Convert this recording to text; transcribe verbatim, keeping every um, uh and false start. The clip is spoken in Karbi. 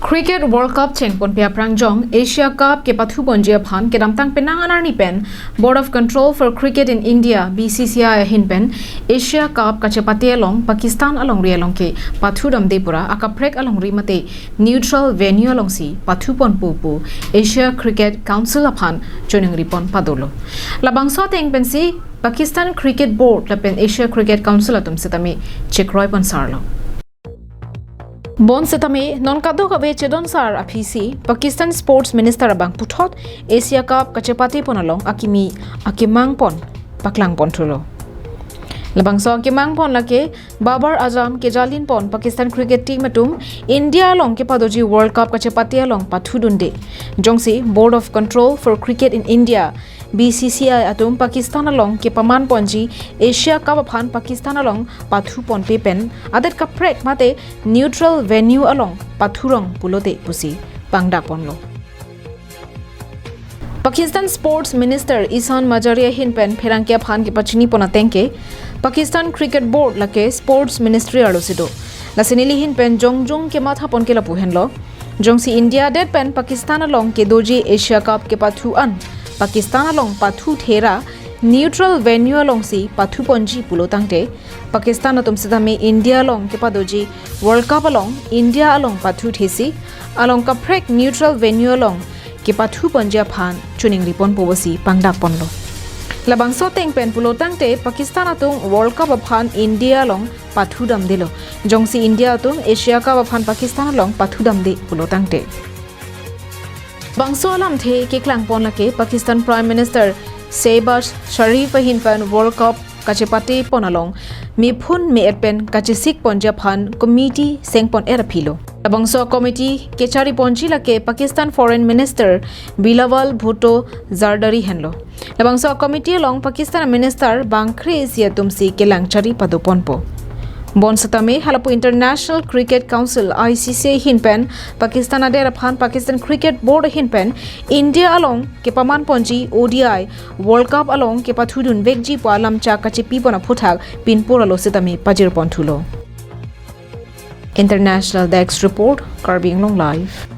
Cricket World Cup chengponpe aphrang jong Asia Cup kepathuponji aphan kedamtang penang anarni pen Board of Control for Cricket in India, B C C I ahin pen Asia Cup kachepate along Pakistan alongri along ke pathudamde pura akaprek alongri mate neutral venue alongsi pathuponpo pu Asia Cricket Council aphan choningripon padolo. Labangso ateng pensi Pakistan Cricket Board lapen Asia Cricket Council atum setame chekroipon sarlo. Bonsetame non kadokave chedonsar aphisi Pakistan Sports Minister abang puthot Asia Cup kachepatepon along akimi akemangpon paklangponthulo. Labangso akemangpon lake Babar Azam kejalinpon Pakistan cricket team atum India along kepadoji World Cup kachepate along pathudunde. Jongsi Board of Control for Cricket in India, B C C I atum Pakistan along kepamanponji Asia Cup aphan Pakistan along pathuponpe pen adet kaprek mate neutral venue along pathurong pulote pusi pangdakponlo. Pakistan Sports Minister Ehsan Manjari ahin pen pherangke aphan kepachinipon ateng ke Pakistan Cricket Board lake Sports Ministry arlosi do. Lasi neli ahin pen jongjong kemathapon ke lapu henlo. Jongsi India adet pen Pakistan along kedoji Asia Cup kepathu an Pakistan along pathuthera neutral venue alongsi pathuponji pulo tangte Pakistan atum setame India along kepadoji World Cup along India along pathuthesi along kaprek neutral venue along kepathuponji aphan choningripon puvosi pangdakponlo. Labangso ateng pen pulo tangte Pakistan atum World Cup aphan India along pathudamdelo. Jongsi India atum Asia Cup aphan Pakistan along pathudamde pulo tangte. Bangso alamthe keklangpon lake Pakistan Prime Minister Shehbaz Sharif ahin pen World Cup kachepatepon along mephun me-et pen kachesikponji aphan committee sengpon-et aphilo. Labangso committee kechariponji lake Pakistan Foreign Minister Bilawal Bhutto Zardari henlo. Labangso committee along Pakistan Minister bangkre isi atumsi kelangchari padoponpo. Bonsetame halapu International Cricket Council, I C C I ahin pen Pakistan adet aphan Pakistan Cricket Board ahin pen India along kepamanponji O D I World Cup along kepathudunvekji pu alamchak kachepipon aphuthak pinpur alo setame pajirponthulo. International Desk Report, Karbi Anglong Live.